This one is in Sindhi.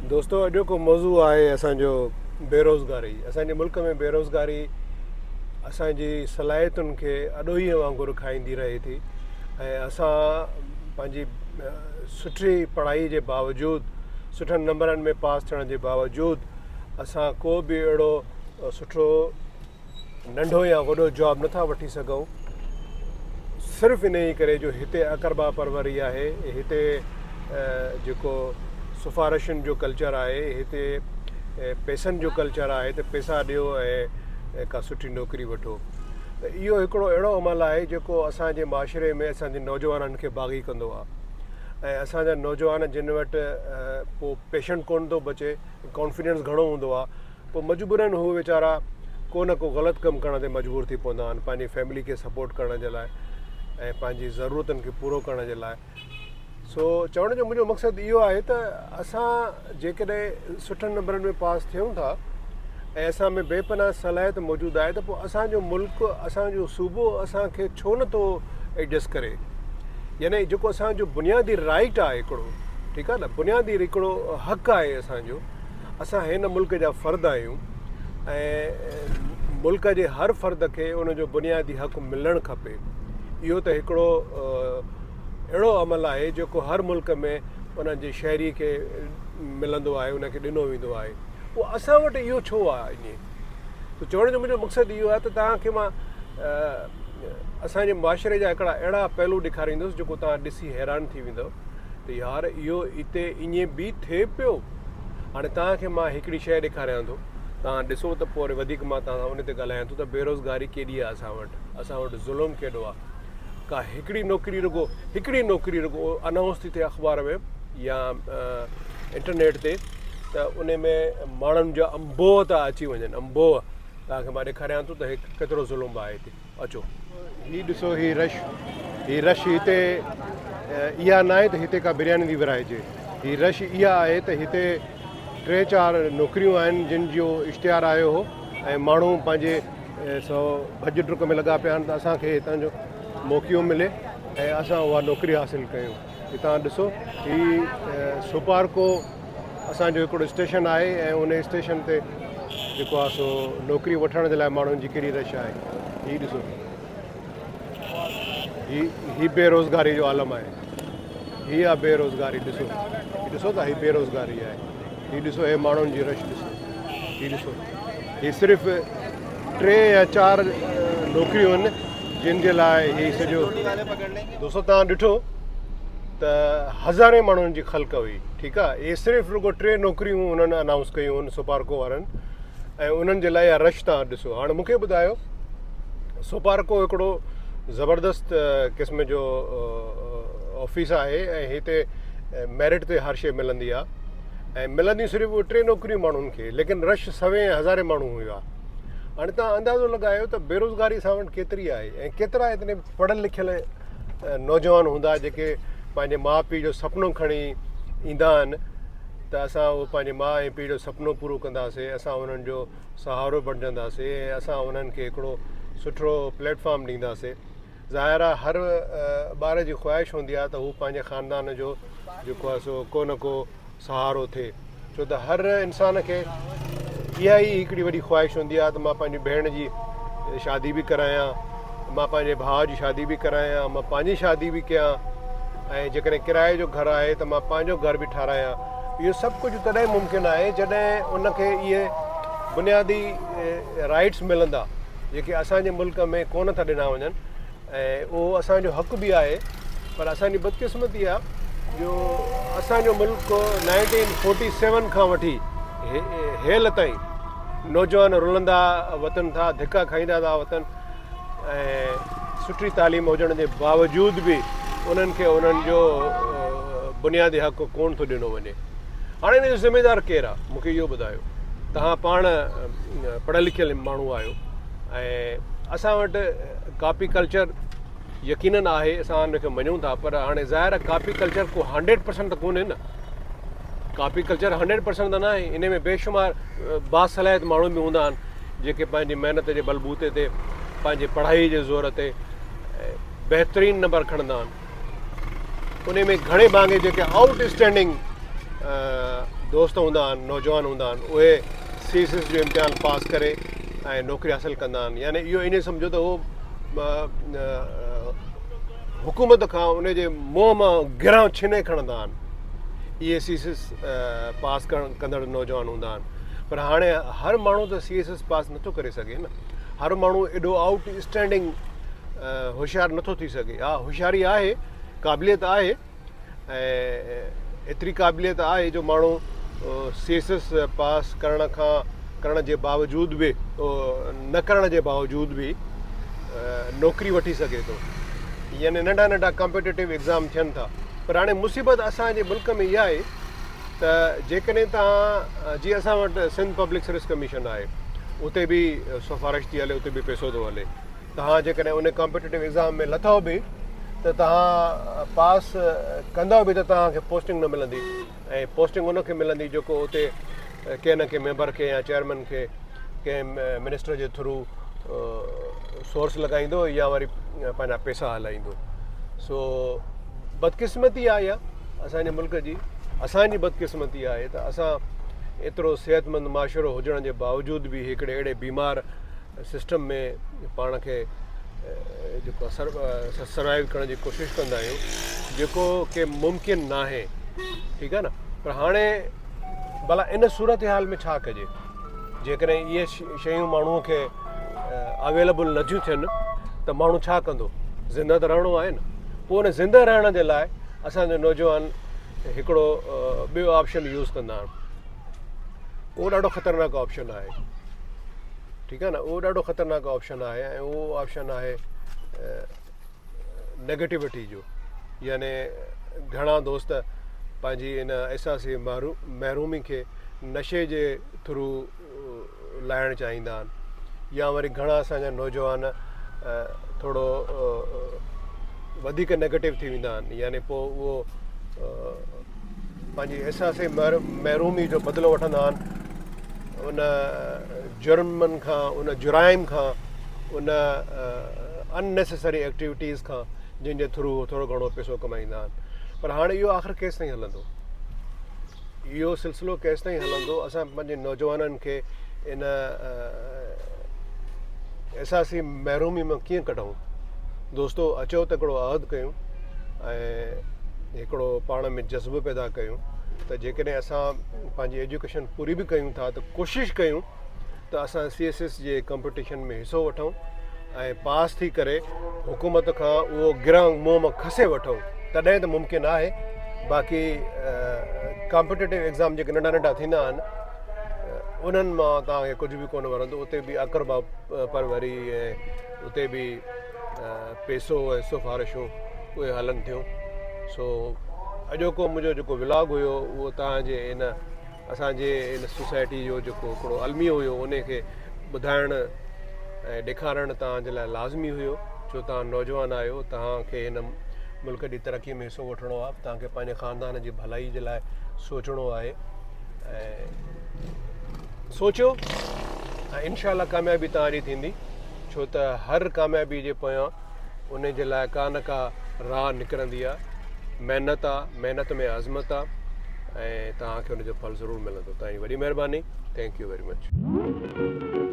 دوستو اڄوڪو موضوع آهي اسان جو بيروزگاري. اسان جي ملڪ ۾ بيروزگاري اسان جي صلاحيتن کي اڏوهيء وانگر کائيندي رهي ٿي ۽ اسان پنهنجي سٺي پڙهائي جي باوجود سٺن نمبرن ۾ پاس ٿيڻ جي باوجود اسان ڪو به اهڙو سٺو ننڍو يا وڏو جاب نٿا وٺي سگهون صرف انهي ڪري جو هتي اقربا پروري آهي هتي جيڪو سفارشن جو ڪلچر آهي هتي پئسن جو ڪلچر آهي ته پئسا ڏيو ۽ ڪا سٺي نوڪري وٺو ته اهو هڪڙو اهڙو عمل آهي جيڪو اسان جي معاشري ۾ اسان جي نوجوانن کي باغي ڪندو آهي ۽ اسان جا نوجوان جن وٽ پوء پيشنٽ ڪونه ٿو بچي ڪانفيڊنس گهڻو هوندو آهي پوء مجبورن هو ويچارا ڪو نه ڪو غلط ڪم ڪرڻ تي مجبور ٿي پوندا آهن پنهنجي فيملي کي سپورٽ ڪرڻ جي لاء ۽ پنهنجي ضرورتن کي پورو ڪرڻ جي لاء. سو چوڻ جو منهنجو مقصد اهو آهي ته اسان جيڪڏهن سٺن نمبرن ۾ پاس ٿيون ٿا ۽ اسان ۾ بي پناهه صلاحيت موجود آهي ته پوء اسان جو ملڪ اسان جو صوبو اسان کي ڇو نٿو ايڊجسٽ ڪري يعني جيڪو اسان جو بنيادي رائٽ آهي هڪڙو ٺيڪ آهي نه بنيادي هڪڙو حق آهي اسان جو اسان هن ملڪ جا فرد آهيون ۽ ملڪ جي هر فرد کي ان جو بنيادي حق ملڻ کپي. اهو ته هڪڙو اهڙو عمل آهي جيڪو هر ملڪ ۾ انهن جي شهري کي ملندو آهي ان کي ڏنو ويندو آهي. پوء اسان وٽ اهو ڇو آهي ائين؟ ته چوڻ جو منهنجو مقصد اهو آهي ته توهان کي مان اسان جي معاشري جا هڪڙا اهڙا پهلو ڏيکاريندس جيڪو توهان ڏسي حيران ٿي ويندؤ ته يار اهو اتي ائين به ٿئي پيو. هاڻي توهان کي مان هڪڙي شيء ڏيکاريان ٿو، توهان ڏسو ته پوء وري وڌيڪ مان توهان سان ان تي ڳالهايان ٿو ته بيروزگاري ڪيڏي آهي اسان وٽ، اسان وٽ ظلم ڪيڏو آهي. ڪا هڪڙي نوڪري رڳو هڪڙي نوڪري رڳو انائونس ٿي ٿئي اخبار ۾ يا انٽرنيٽ تي ته ان ۾ ماڻهن جا انبوهه ٿا اچي وڃن، انبوهه. توهان کي مان ڏيکاريان ٿو ته هي ڪيترو ظلم آهي هتي. اچو. هي ڏسو هي رش، هي رش هتي اها ناهي ته هتي ڪا برياني ٿي ورهائجي، هي رش اها آهي ته هتي ٽي چار نوڪريون آهن جن جو اشتهار آيو هو ۽ ماڻهو پنهنجي سو ڀڄ ڊڪ ۾ لڳا پيا آهن ته اسان کي هتان جو موقعو ملي ۽ اسان اها نوڪري حاصل ڪيون. هي توهان ڏسو هي سپارڪو اسان جو هڪڙو اسٽيشن آهي ۽ ان اسٽيشن تي جيڪو آهي سو نوڪري وٺڻ جي لاء ماڻهن جي ڪهڙي رش آهي هي ڏسو هي هي بيروزگاري جو عالم آهي هي آ بيروزگاري ڏسو هي ڏسو ٿا هي بيروزگاري آهي هي ڏسو هي ماڻهن جي رش ڏسو هي ڏسو هي صرف ٽي يا چار نوڪريون آهن جن جي لاء هي سڄو دوستو توهان ڏٺو ته هزارين ماڻهن جي خلق هئي ٺيڪ آ اهي صرف رڳو ٽي نوڪريون انهن انائونس ڪيون هن سپارڪو وارن ۽ انهن جي لاء اها رش توهان ڏسو هاڻي مونکي ٻڌايو سپارڪو هڪڙو زبردست قسم جو آفيس آهي ۽ هتي ميرٽ تي هر شي ملندي آ ۽ ملنديون صرف اهي ٽي نوڪريون ماڻهن کي ليڪن رش سوين هزارين ماڻهو هيا هاڻي توهان اندازو لڳايو ته بيروزگاري اسان وٽ ڪيتري آهي ۽ ڪيترا اتني پڙهيل لکيل نوجوان هوندا جيڪي پنهنجي ماء پيء جو سپنو کڻي ايندا آهن ته اسان اهو پنهنجي ماء ۽ پيء جو سپنو پورو ڪنداسي اسان انهن جو سهارو بڻجنداسي ۽ اسان انهن کي هڪڙو سٺو پليٽفارم ڏينداسي ظاهر آهي هر ٻار جي خواهش هوندي آهي ته هو پنهنجي خاندان جو جيڪو آهي سو ڪو نه ڪو سهارو ٿئي ڇو ته هر انسان کي اها ئي هڪڙي وڏي خواهش هوندي آهي ته مان پنهنجي ڀيڻ جي شادي به ڪرايان مان پنهنجي ڀاء جي شادي به ڪرايان مان پنهنجي شادي به ڪيان ۽ جيڪڏهن ڪرائي جو گهر آهي ته مان پنهنجو گهر به ٺارايان اهو سڀ ڪجهه تڏهن ممڪن آهي جڏهن ان کي اهي بنيادي رائٽس ملندا جيڪي اسان جي ملڪ ۾ ڪونه ٿا ڏنا وڃن ۽ اهو اسان جو حق به آهي پر اسان جي بدقسمتي آهي جو اسان جو ملڪ نائنٽين فورٽي سيون کان وٺي هيل تائين نوجوان رلندا وتن ٿا ڌڪا کائيندا ٿا وتن ۽ سٺي تعليم هجڻ جي باوجود به انهن کي انهن جو بنيادي حق ڪون ٿو ڏنو وڃي هاڻي ان جو ذميدار ڪير آهي مونکي اهو ٻڌايو توهان پاڻ پڙهيل لکيل ماڻهو آهيو ۽ اسان وٽ ڪاپي ڪلچر يقينن آهي اسان ان کي مڃون ٿا پر هاڻي ظاهر آهي ڪاپي ڪلچر ڪو هنڊريڊ پرسنٽ ته ڪونهي نه ڪاپي ڪلچر هنڊريڊ پرسنٽ ته ناهي ان ۾ بيشمار باصلاحيت ماڻهو به هوندا آهن جيڪي پنهنجي محنت جي بلبوتي تي پنهنجي پڙهائي جي زور تي بهترين نمبر کڻندا آهن ان ۾ گهڻي ڀاڱي جيڪي آئوٽ اسٽينڊنگ دوست هوندا آهن نوجوان هوندا آهن اهي سي ايس ايس جو امتحان پاس ڪري ۽ نوڪري حاصل ڪندا آهن يعني اهو ائين سمجهو ته اهو حڪومت کان ان جي منهن مان گرهه ڇني کڻندا آهن اهي سي ايس ايس پاس ڪندڙ نوجوان هوندا آهن پر هاڻي هر ماڻهو ته سي ايس ايس پاس نٿو ڪري سگهي نه هر ماڻهو ايڏو آئوٽ اسٽينڊنگ هوشيار نٿو ٿي سگهي ها هوشياري آهي قابليت آهي ۽ ايتري قابليت آهي جو ماڻهو سي ايس ايس پاس ڪرڻ کان ڪرڻ جي باوجود به نه ڪرڻ جي باوجود به نوڪري وٺي سگهي ٿو يعني ننڍا ننڍا ڪمپيٽيٽو ايگزام ٿين ٿا پر هاڻي مصيبت اسان جي ملڪ ۾ اها آهي ته جيڪڏهن توهان جي اسان وٽ سنڌ پبلڪ سروس ڪميشن آهي اتي به سفارش ٿي هلي اتي به پيسو ٿو هلي توهان جيڪڏهن ان ڪامپيٽيٽو ايگزام ۾ لٿؤ به ته توهان پاس ڪندؤ به ته توهان کي پوسٽنگ نه ملندي ۽ پوسٽنگ ان کي ملندي جيڪو اتي ڪنهن نه ڪنهن ميمبر کي يا چيئرمين کي ڪنهن منسٽر جي ٿرو سورس لڳائيندو يا وري پنهنجا پيسا هلائيندو سو بدقسمتي آهي اها اسانجي ملڪ جي اسانجي بدقسمتي آهي ته اسان ايترو صحتمند معاشرو هجڻ جي باوجود به هڪڙي اهڙي بيمار سسٽم ۾ پاڻ کي جيڪو سروائيو ڪرڻ جي ڪوشش ڪندا آهيون جيڪو ڪي ممڪن ناهي ٺيڪ آهي نه پر هاڻي ڀلا ان صورتحال ۾ ڇا ڪجي جيڪڏهن اهي شيون ماڻهو کي اويليبل نٿيون ٿين ته ماڻهو ڇا ڪندو زنده ته رهڻو آهي نه پوء ان زنده رهڻ جي لاء اسانجو نوجوان هڪڙو ٻيو آپشن يوز ڪندا آهن اهو ڏاڍو خطرناڪ آپشن آهي ٺيڪ آهي نه اهو ڏاڍو خطرناڪ آپشن آهي ۽ اهو آپشن آهي نيگيٽوٽي جو يعني گهڻا دوست پنهنجي ان احساسي محرومي کي نشي جي ٿرو لاهڻ چاهيندا آهن يا وري گهڻا اسانجا نوجوان ٿورو وڌيڪ نيگيٽو ٿي ويندا آهن يعني پوء اهو پنهنجي احساس محرومي جو بدلو وٺندا آهن ان جرمن کان ان جرائم کان ان ان نيسيسري ايڪٽيوٽيز کان جن جي ٿرو هو ٿورو گهڻو پيسو ڪمائيندا آهن پر هاڻي اهو آخر ڪيستائين هلندو اهو سلسلو ڪيستائين هلندو اسان پنهنجي نوجوانن کي ان احساسي محرومي مان ڪيئن ڪڍون دوستو اچو ته هڪڙو عهد ڪيون ۽ هڪڙو پاڻ ۾ جذبو پيدا ڪيون ته جيڪڏهن اسان پنهنجي ايجوڪيشن پوري به ڪيون ٿا ته ڪوشش ڪيون ته اسان سي ايس ايس جي ڪمپٽيشن ۾ حصو وٺون ۽ پاس ٿي ڪري حڪومت کان اهو گرهه منهن مان کسي وٺون تڏهن ته ممڪن آهي باقي ڪمپٽيٽو ايگزام جيڪي ننڍا ننڍا ٿيندا آهن انهن مان توهان کي ڪجهه به ڪونه ورندو اتي به اقربا پروري ۽ اتي به پيسو ۽ سفارشون اهي هلن ٿيون سو اڄوڪو منهنجو جيڪو ولاگ هيو اهو توهان جي ان اسان جي ان سوسائٽي جو جيڪو هڪڙو الميو هيو ان کي ٻڌائڻ ۽ ڏيکارڻ توهان جي لاء لازمي هيو ڇو توهان نوجوان آهيو توهان کي هن ملڪ جي ترقي ۾ حصو وٺڻو آهي توهان کي پنهنجي خاندان جي ڀلائي جي لاء سوچڻو آهي ۽ سوچيو ۽ انشاء الله ڪاميابي توهان جي ٿيندي ڇو ته هر ڪاميابي جي پويان ان جي لاء ڪا نه ڪا راهه نڪرندي آ محنت آ محنت ۾ عظمت آ ۽ توهان کي ان جو ڦل ضرور ملندو توهان جي وڏي مهرباني thank you very much.